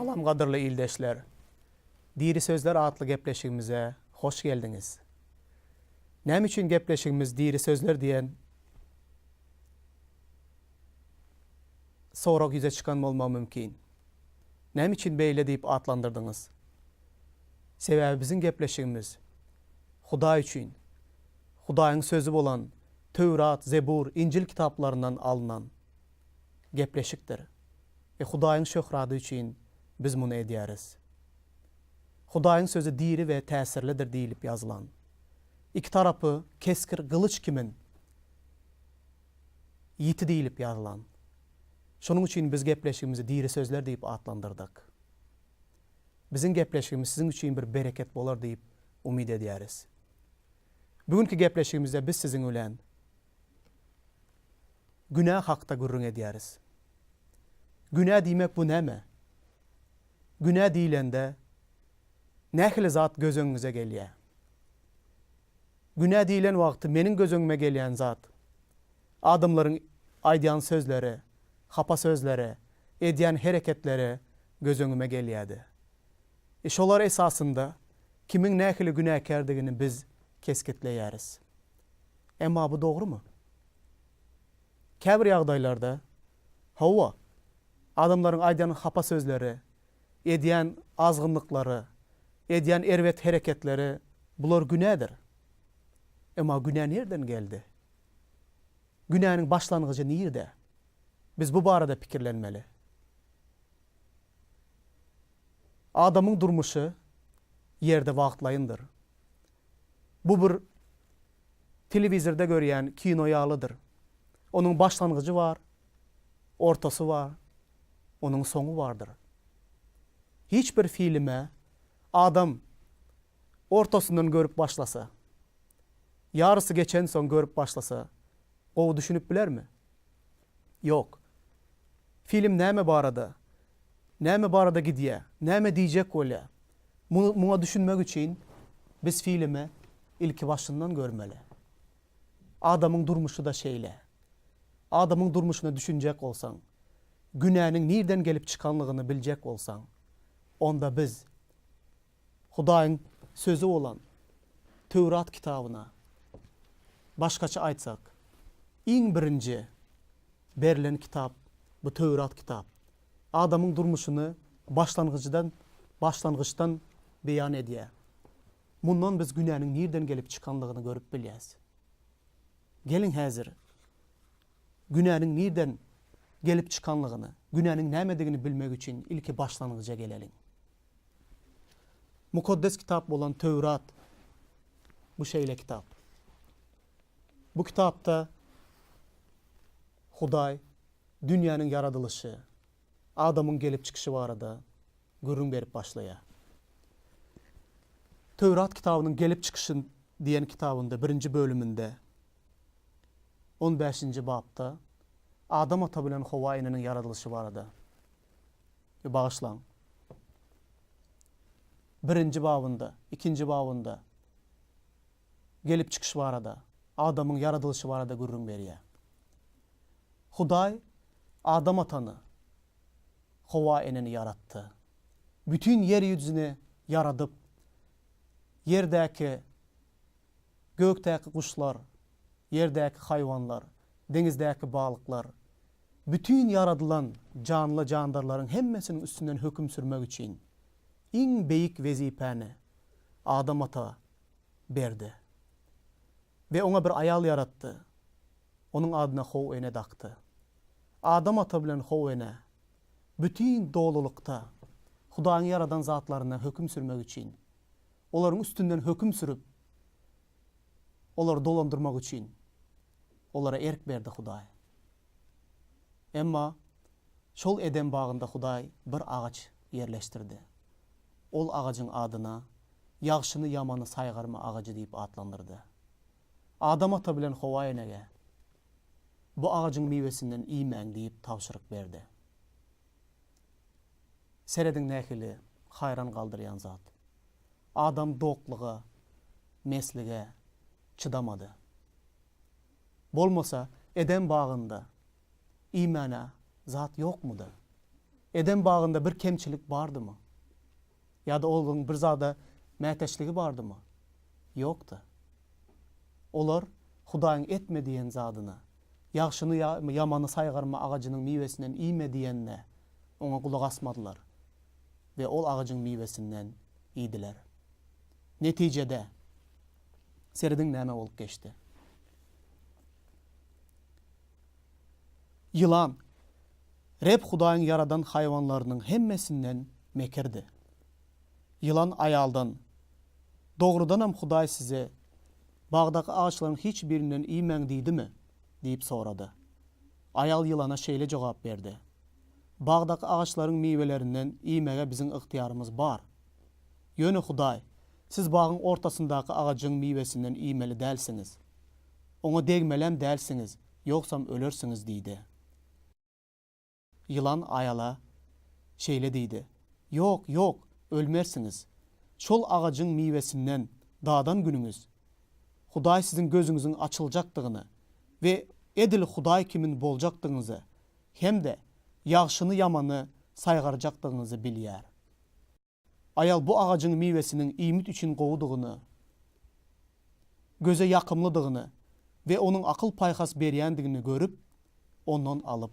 Salam gadyrly ildeşler! Diri sözler atly gepleşigimize hoş geldiňiz! Näme üçin gepleşigimiz Diri sözler diýen sorag ýüze çykan bolmagy mümkin. Näme üçin beýle diýip atlandyrdyňyz? Sebäbi biziň gepleşigimiz Hudaý üçin, Hudaýyň sözi bolan Töwrat, Zebur, Injil kitaplaryndan alnan gepleşikdir we Hudaýyň şöhrady üçin biz muny edýäris. Hudaýyň sözi diri we täsirlidir diýlip ýazylan. Iki tarapy kesgir gylyç kimin ýiti diýlip ýazylan. Şonuň üçin biz gepleşigimizi Diri sözler diýip atlandyrdyk. Biziň gepleşigimiz siziň üçin bir bereket bolar diýip umyt edýäris. Bu günki gepleşigimizde biz siziň bilen günä hakda gürrüň edýäris. Günä diýmek bu näme? Günä diýlende nähili zat göz öňüňize gelýär? Günä diýlen wagty meniň göz öňüme gelýän zat, adamlaryň aýdýan sözleri, hapa sözleri, edýän hereketleri göz öňüme gelýärdi. E şolar esasynda kimiň nähili günäkärdigini biz kesgitleýäris. Emma bu dogrumy? Käbir ýagdaýlarda, hawa, adamlaryň aýdýan hapa sözleri, edýän azgynlyklary, edýän erbet hereketleri bular günädir. Emma günä nirden geldi? Günäniň başlangyjy nirde? Biz bu barada pikirlenmeli. Adamyň durmuşy ýerde wagtlaýyndyr. Bu bir telewizorda görýän kino ýalydyr. Onuň başlangyjy bar, ortasy bar, onuň soňy bardyr. Hiç bir filme adam ortasyndan görüp başlasa, ýarysy geçensoň görüp başlasa, gowy düşünip bilermi? Ýok. Film näme barada? Näme barada gidýär? Näme diýjek bolýar? Muňa düşünmek üçin biz filmi ilki başyndan görmeli. Adamyň durmuşy-da şeýle. Adamyň durmuşyna düşünjek bolsaň, günäniň nirden gelip çykanlygyny biljek bolsaň, onda biz Hudaýyň Sözi bolan Töwrat kitabyna, başgaça aýtsak, iň birinji berlen kitap bu Töwrat kitap. Adamyň durmuşyny başlangyjydan başlangyçdan beýan edýär. Mundan biz günäniň nirden gelip çykanlygyny görüp bilýäs. Geliň häzir günäniň nirden gelip çykanlygyny, günäniň nämedigini bilmek üçin ilki başlangyja geleliň. Mukaddes kitap bolan Töwrat bu şeýle kitap. Bu kitapda Hudaý dünýäniň ýaradylyşy, adamyň gelip çykyşy barada gürrüň berip başlaýar. Töwrat kitabynyň Gelip çykyşy diýen kitabynda birinji bölüminde on bäşinji bapda Adam ata bilen Howa eneniň ýaradylyşy barada bagyşlaň. Birinji babynda, ikinji babynda gelip çykyş barada, adamyň ýaradylyşy barada gürrüň berýär. Hudaý Adam atany, Howa eneni ýaratdy. Bütin ýer ýüzüni ýaradyp, ýerdäki, gökdäki guşlar, ýerdäki haýwanlar, deňizdäki balyklar, bütin ýaradylan janly-jandarlaryň hemmesiniň üstünden höküm sürmek üçin iň beýik wezipäni Adam ata berdi. We oňa bir aýal ýaratdy. Onuň adyna How ene dakdy. Adam ata bilen How ene bütin dolulykda Hudaýyň ýaradan zatlaryna höküm sürmek üçin, olaryň üstünden höküm sürüp, olary dolandyrmak üçin olara erk berdi Hudaý. Emma şol Edem bagynda Hudaý bir agaç ýerleşdirdi. Ol agajyň adyna Ýagşyny-ýamany saýgarma agajy diýip atlandyrdy. Adam ata bilen Howa enege, Bu agajyň miwesinden iýmäň diýip tabşyryk berdi. Serediň nähili haýran galdyrýan zat. Adam dokluga, meslige çydamady. Bolmasa Edem bagynda iýmäne zat ýokmudy? Eden bagynda bir kemçilik bardymy? Ýa-da olaryň bir zada mätäçligi bardymy? Ýokdy. Olar Hudaýyň etme diýen zadyna, ýagşyny ýamany saýgarma agajynyň miwesinden iýme diýenine oňa gulak asmadylar we ol agajyň miwesinden iýdiler. Netijede, serediň näme bolup geçdi. Ýylan, Reb Hudaýyň ýaradan haýwanlarynyň hemmesinden mekirdi. Ýylan aýaldan, Dogrudanam Hudaý size, Bagdaky agaçlaryň hiç birinden iýmäň diýdimi? diýip sorady. Aýal ýylana şeýle jogap berdi, Bagdaky agaçlaryň miwelerinden iýmege biziň ygtyýarymyz bar. Ýöne Hudaý, Siz bagyň ortasyndaky agajyň miwesinden iýmeli dälsiňiz. Oňa degmelem dälsiňiz, ýogsam ölersiňiz diýdi. Ýylan aýala şeýle diýdi, Ýok, ýok, ölmersiňiz. Şol agajyň miwesinden dadan günüňiz, Hudaý siziň gözüňiziň açyljakdygyny we edil Hudaý kimin boljakdygyňyzy hem-de ýagşyny-ýamany saýgarjakdygyňyzy bilýär. Aýal bu agajyň miwesiniň iýmit üçin gowudygyny, göze ýakymlydygyny we onuň akyl-paýhas berýändigini görüp, ondan alyp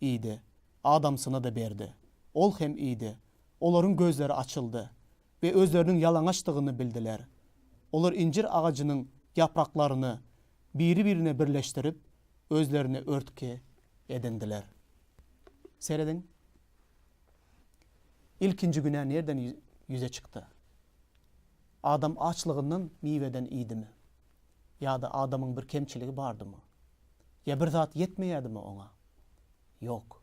iýdi. Adamsyna-da berdi. Ol hem iýdi. Olaryň gözleri açyldy we özleriniň ýalaňaçdygyny bildiler. Olar injir agajynyň ýapraklaryny biri-birine birleşdirip, özlerine örtgi edindiler. Serediň! Ilkinji günä nirden ýüze çykdy? Adam açlygyndan miweden iýdimi? Ýa-da adamyň bir kemçiligi bardymy? Ýa bir zat ýetmeýädimi oňa? Ýok.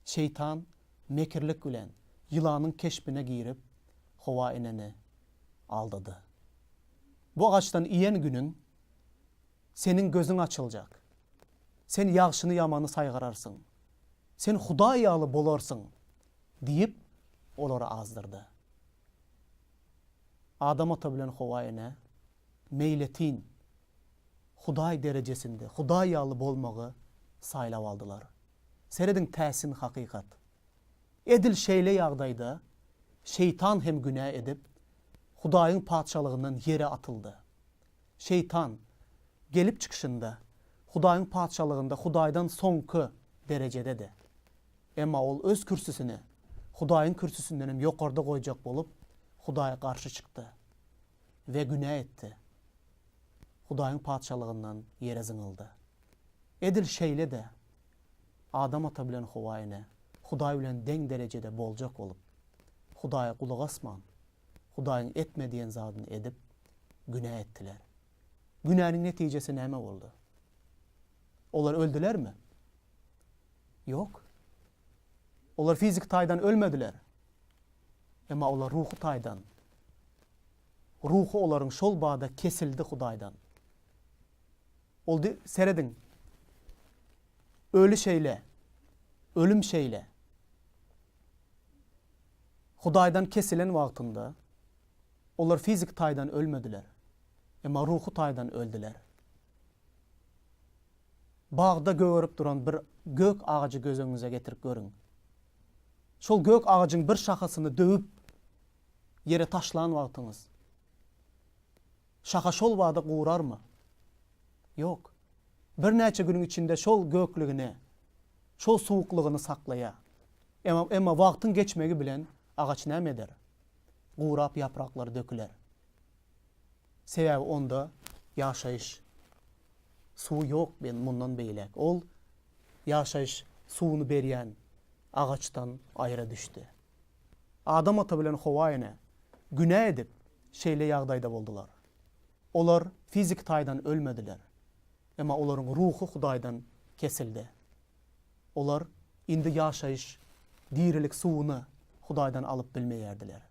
Şeýtan mekirlik bilen ýylanyň keşbine girip, Howa eneni aldady. Bu agaçdan iýen günüň seniň gözüň açyljak. Sen ýagşyny-ýamany saýgararsyň. Sen Hudaý ýaly bolarsyň! diýip, olary azdyrdy. Adam ata bilen Howa ene meýletin Hudaý derejesinde, Hudaý ýaly bolmagy saýlap aldylar. Serediň täsin hakykat! Edil şeýle ýagdaýda Şeýtan hem günä edip, Hudaýyň Patyşalygyndan ýere atyldy. Şeýtan, gelip çykyşynda, Hudaýyň Patyşalygynda Hudaýdan soňky derejededi. Emma ol öz kürsüsini Hudaýyň kürsüsindenem ýokarda goýjak bolup, Hudaýa garşy çykdy we günä etdi. Hudaýyň Patyşalygyndan ýere zyňyldy. Edil şeýle-de, Adam ata bilen Howa ene Hudaý bilen deň derejede boljak bolup, Hudaýa gulak asman, Hudaýyň etme diýen zadyny edip, günä etdiler. Günäniň netijesi näme boldy? Olar öldülermi? Ýok. Olar fiziki taýdan ölmediler. Emma olar ruhy taýdan, ruhy olaryň şol bada kesildi Hudaýdan. Ol serediň. Öli şeýle, ölüm şeýle. Hudaýdan kesilen wagtynda, olar fiziki taýdan ölmediler, emma ruhy taýdan öldüler. Bagda gögerip duran bir gök agajy göz öňüňize getirip görüň. Şol gök agajyň bir şahasyny döwüp, ýere taşlan wagtyňyz, şaha şol bada gurarmy? Ýok. Birnäçe günüň içinde şol göklügini, şol suwuklygyny saklaýar. Emma, emma wagtyň geçmegi bilen agaç näme eder? Gurap ýapraklary döküler. Sebäbi onda ýaşaýyş suwy ýok ben mundan beýläk. Ol ýaşaýyş suwuny berýän agaçdan aýra düşdi. Adam ata bilen Howa ene günä edip şeýle ýagdaýda boldular. Olar fiziki taýdan ölmediler. Emma olaryň ruhy Hudaýdan kesildi. Olar indi ýaşaýyş, dirilik suwuny Hudaýdan alyp bilmeýärdiler.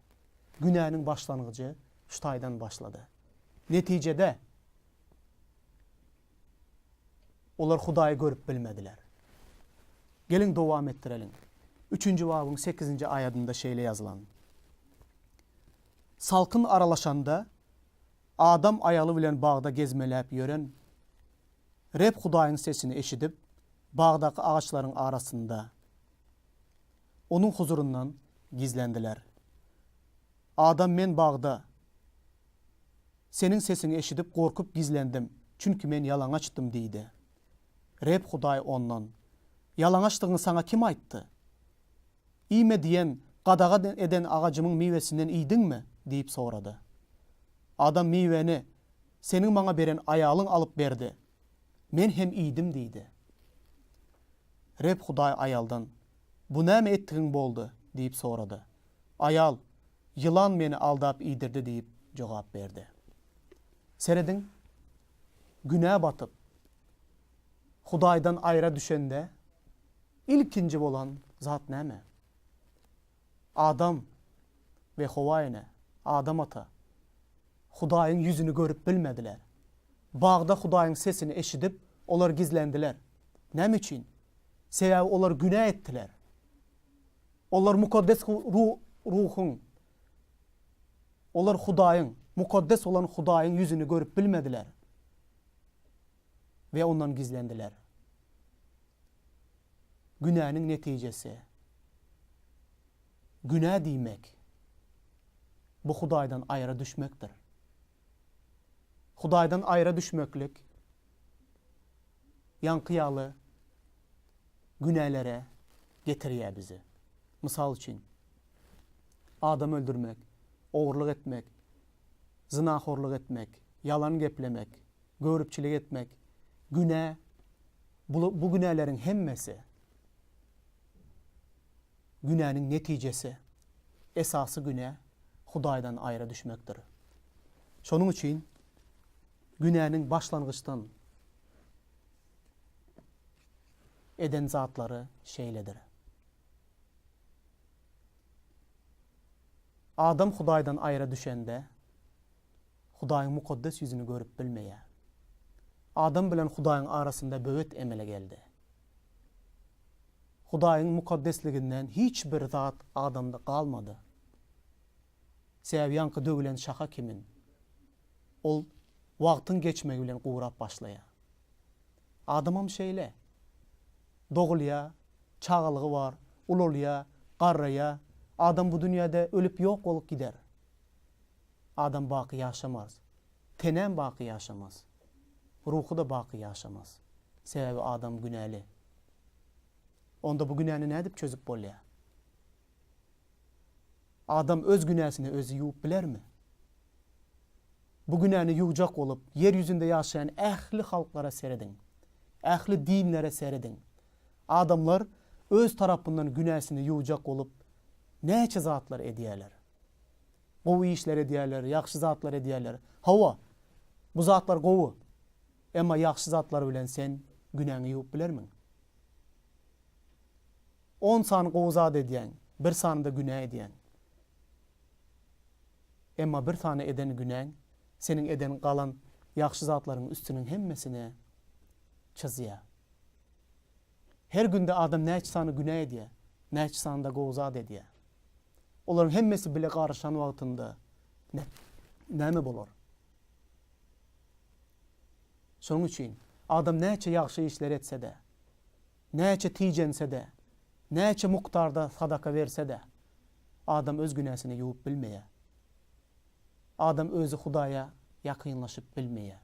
Günäniň başlangyjy şu taýdan başlady. Netijede, olar Hudaýy görüp bilmediler. Geliň dowam etdireliň. Üçünji babyň sekizinji aýadynda şeýle ýazylan, Salkyn aralaşanda, Adam aýaly bilen bagda gezmeläp ýören Reb Hudaýyň sesini eşidip, bagdaky agaçlaryň arasynda. Onuň huzuryndan gizlendiler. Adam Men bagda Seniň sesiňi eşidip gorkup gizlendim, çünki men ýalaňaçdym diýdi. Reb Hudaý ondan, Ýalaňaçdygyňy saňa kim aýtdy? Iýme diýen, gadagan eden agajymyň miwesinden iýdiňmi? diýip sorady. Adam Miweni Seniň maňa beren aýalyň alyp berdi. Men hem iýdim diýdi. Reb Hudaý aýaldan, Bu näme etdigiň boldy? diýip sorady. Aýal, Ýylan meni aldap iýdirdi diýip jogap berdi. Serediň, günä batyp, Hudaýdan aýra düşende, ilkinji bolan zat näme? Adam we Howa ene, Adam ata, Hudaýyň ýüzüni görüp bilmediler. Bagda Hudaýyň sesini eşidip, olar gizlendiler. Näme üçin? Sebäbi olar günä etdiler. Olar mukaddes Ruhuň, olar Hudaýyň, mukaddes bolan Hudaýyň ýüzüni görüp bilmediler we ondan gizlendiler. Günäniň netijesi. Günä diýmek, bu Hudaýdan aýra düşmekdir. Hudaýdan aýra düşmeklik ýaňky ýaly günälere getirýär bizi. Mysal üçin, adam öldürmek, ogurlyk etmek, zynahorlyk etmek, ýalan geplemek, göripçilik etmek, günä, bu, bu günäleriň hemmesi günäniň netijesi, esasy günä Hudaýdan aýra düşmekdir. Şonuň üçin günäniň başlangyçdan eden zatlary şeýledir. Adam Hudaýdan aýra düşende, Hudaýyň mukaddes ýüzüni görüp bilmeýär. Adam bilen Hudaýyň arasynda böwet emele geldi. Hudaýyň mukaddesliginden hiç bir zat adamda galmady. Sebäbi ýaňky döwülen şaha kimin, ol wagtyň geçmegi bilen gurap başlaýar. Adamam şeýle. Dogulýar, çagalygy bar, ulalýar, garraýar. Adam bu dünýäde ölüp ýok bolup gider. Adam baky ýaşamaz. Tenem baky ýaşamaz. Ruhy-da baky ýaşamaz. Sebäbi adam günäli. Onda bu günäni nädip çözüp bolýar? Adam öz günäsini özi ýuwup bilermi? Bu günäni ýuwjak bolup, ýer ýüzünde ýaşaýan ähli halklara serediň. Ähli dinlere serediň. Adamlar öz tarapyndan günäsini ýuwjak bolup, näçe zatlar edýärler. Gowy işler edýärler, ýagşy zatlar edýärler. Hawa, bu zatlar gowy. Emma ýagşy zatlar bilen sen günäňi ýuwup bilermiň? On sany gowy zat edýäň, bir sanyda günä edýäň. Emma bir sany eden günäň seniň eden galan ýagşy zatlaryň üstüniň hemmesini çyzýar. Her günde adam näçe sany günä edýär, näçe sany-da gowy zat edýär. Olaryň hemmesi bile garyşan wagtynda näme bolar? Şonuň üçin adam näçe ýagşy işler etse-de, näçe tijense-de, näçe mukdarda sadaka berse-de, adam öz günäsini ýuwup bilmeýär. Adam özi Hudaýa ýakynlaşyp bilmeýär.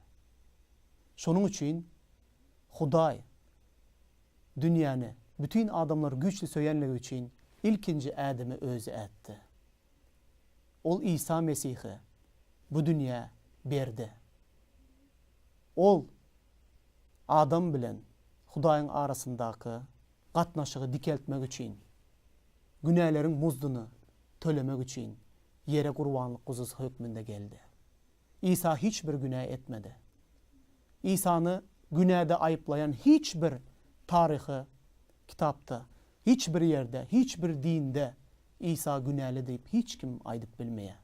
Şonuň üçin Hudaý dünýäni, bütin adamlary güýçli söýenligi üçin ilkinji ädimi özi ätdi. Ol Isa Mesihi bu dünýä berdi. Ol adam bilen Hudaýyň arasyndaky gatnaşygy dikeltmek üçin, günäleriň muzduny tölemek üçin ýere gurbanlyk guzusy hökmünde geldi. Isa hiç bir günä etmedi. Isany günäde aýyplaýan hiç bir taryhy kitapda, hiç bir ýerde, hiç bir dinde Isa günäli diýip hiç kim aýdyp bilmeýär.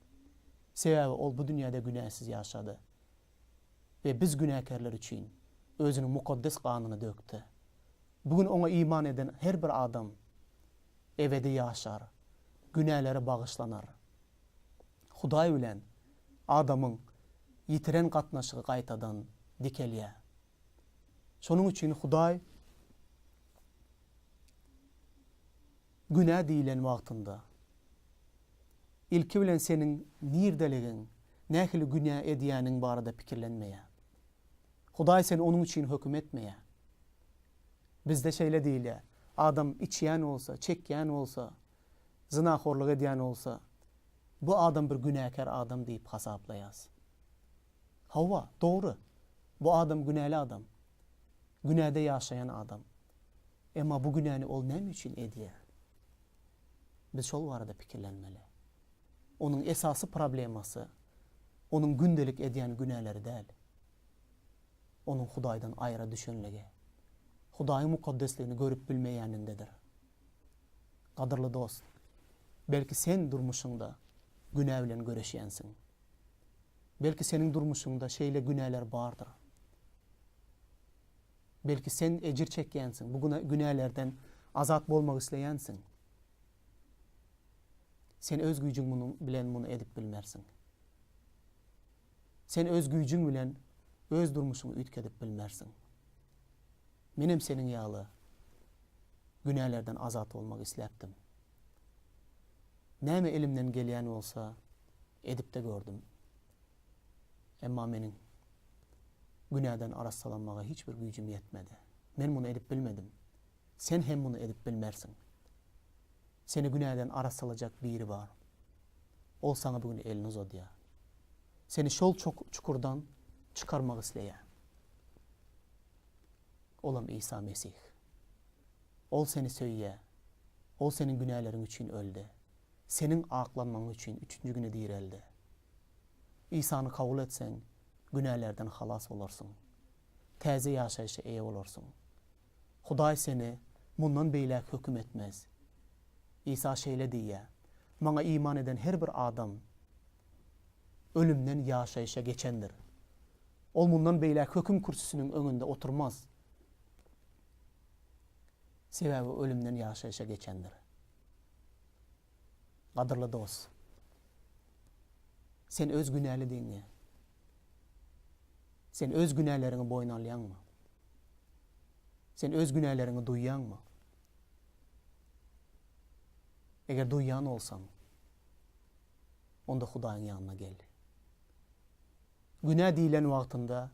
Sebäbi ol bu dünýäde günäsiz ýaşady we biz günäkärler üçin özüniň mukaddes ganyny dökdi. Bu gün oňa iman eden her bir adam ebedi ýaşar, günäleri bagyşlanar. Hudaý bilen adamyň ýitiren gatnaşygy gaýtadan dikelýär. Şonuň üçin Hudaý. Günä diýlen wagtynda, ilki bilen seniň nirdeligiň, nähili günä edýäniň barada pikirlenmeýär. Hudaý seni onuň üçin höküm etmeýär. Bizde şeýle diýilýär, adam içýän bolsa, çekýän bolsa, zynahorlyk edýän bolsa, bu adam bir günäkär adam diýip hasaplaýarys. Hawa, dogry, bu adam günäli adam. Günäde ýaşaýan adam. Emma bu günäni ol näme üçin edýär? Biz şol barada pikirlenmeli. Onuň esasy problemasy onuň gündelik edýän günäleri däl. Onuň Hudaýdan aýra düşenligi, Hudaýyň mukaddesligini görüp bilmeýänindedir. Gadyrly dost, belki sen durmuşyňda günä bilen göreşýänsiň. Belki seniň durmuşyňda şeýle günäler bardyr. Belki sen ejir çekýänsiň, bu günälerden azat bolmak isleýänsiň. Sen öz güýjüň bilen muny edip bilmersiň. Sen öz güýjüň bilen öz durmuşyňy üýtgedip bilmersiň. Menem seniň ýaly günälerden azat bolmak isläpdim. Näme elimden gelýän bolsa edip-de gördüm. Emma meniň günäden arassalanmaga hiç bir güýjüm ýetmedi. Men muny edip bilmedim. Sen hem muny edip bilmersiň. Seni günäden arassalajak biri bar. Ol saňa bu gün elini uzadýar. Seni şol çukurdan çykarmak isleýär. Olam Isa Mesih. Ol seni söýýär. Ol seniň günäleriň üçin öldi. Seniň aklanmagyň üçin üçünji güni direldi. Isany kabul etseň, günälerden halas bolarsyň. Täze ýaşaýşa eýe bolarsyň. Hudaý seni mundan beýläk höküm etmez. Isa şeýle diýýär, Maňa iman eden her bir adam ölümden ýaşaýşa geçendir. Ol mundan beýläk höküm kürsüsiniň öňünde oturmaz. Sebäbi ölümden ýaşaýşa geçendir. Gadyrly dost, sen öz günälidigiňi, sen öz günäleriňi boýun alýaňmy? Sen öz günäleriňi duýýaňmy? Eger duýýan bolsaň, onda Hudaýyň ýanyna gel. Günä diýlen wagtynda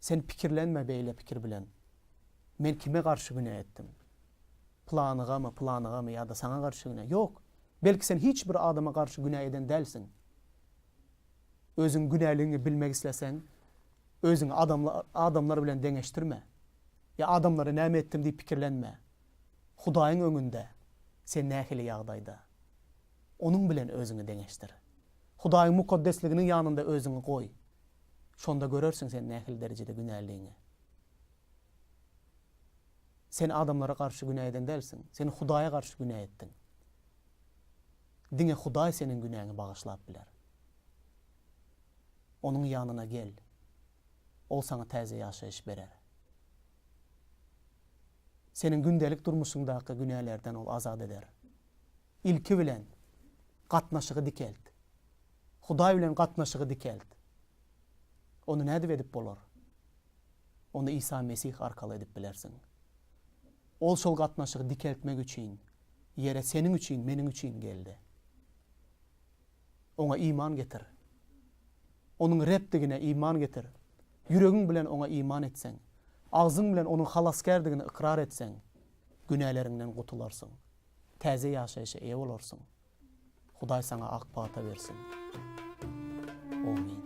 sen pikirlenme beýle pikir bilen, Men kime garşy günä etdim? Pylanyga-my, pylanyga-my ýa-da saňa garşy günä? Ýok! Belki sen hiç bir adama garşy günä eden dälsiň. Özüň günäligiňi bilmek isleseň, özüňi adamlar bilen deňeşdirme. Ýa adamlara näme etdim diýip pikirlenme. Hudaýyň öňünde sen nähili ýagdaýda? Onuň bilen özüňi deňeşdir. Hudaýyň mukaddesliginiň ýanynda özüňi goý. Şonda görersiň sen nähili derejede günälidigiňi. Sen adamlara garşy günä eden dälsiň. Sen Hudaýa garşy günä etdiň. Diňe Hudaý seniň günäňi bagyşlap biler. Onuň ýanyna gel. Ol saňa täze ýaşaýyş berer. Seniň gündelik durmuşyňdaky günälerden ol azat eder. Ilki bilen, gatnaşygy dikelt. Hudaý bilen gatnaşygy dikelt. Ony nädip edip bolar? Ony Isa Mesih arkaly edip bilersiň. Ol şol gatnaşygy dikeltmek üçin ýere seniň üçin, meniň üçin geldi. Oňa iman getir. Onuň Rebdigine iman getir. Ýüregiň bilen Oňa iman etseň, agzyň bilen Onuň Halasgärdigini ykrar etseň, günäleriňden gutularsyň. Täze ýaşaýşa eýe bolarsyň. Hudaý saňa ak pata bersin. Omyn.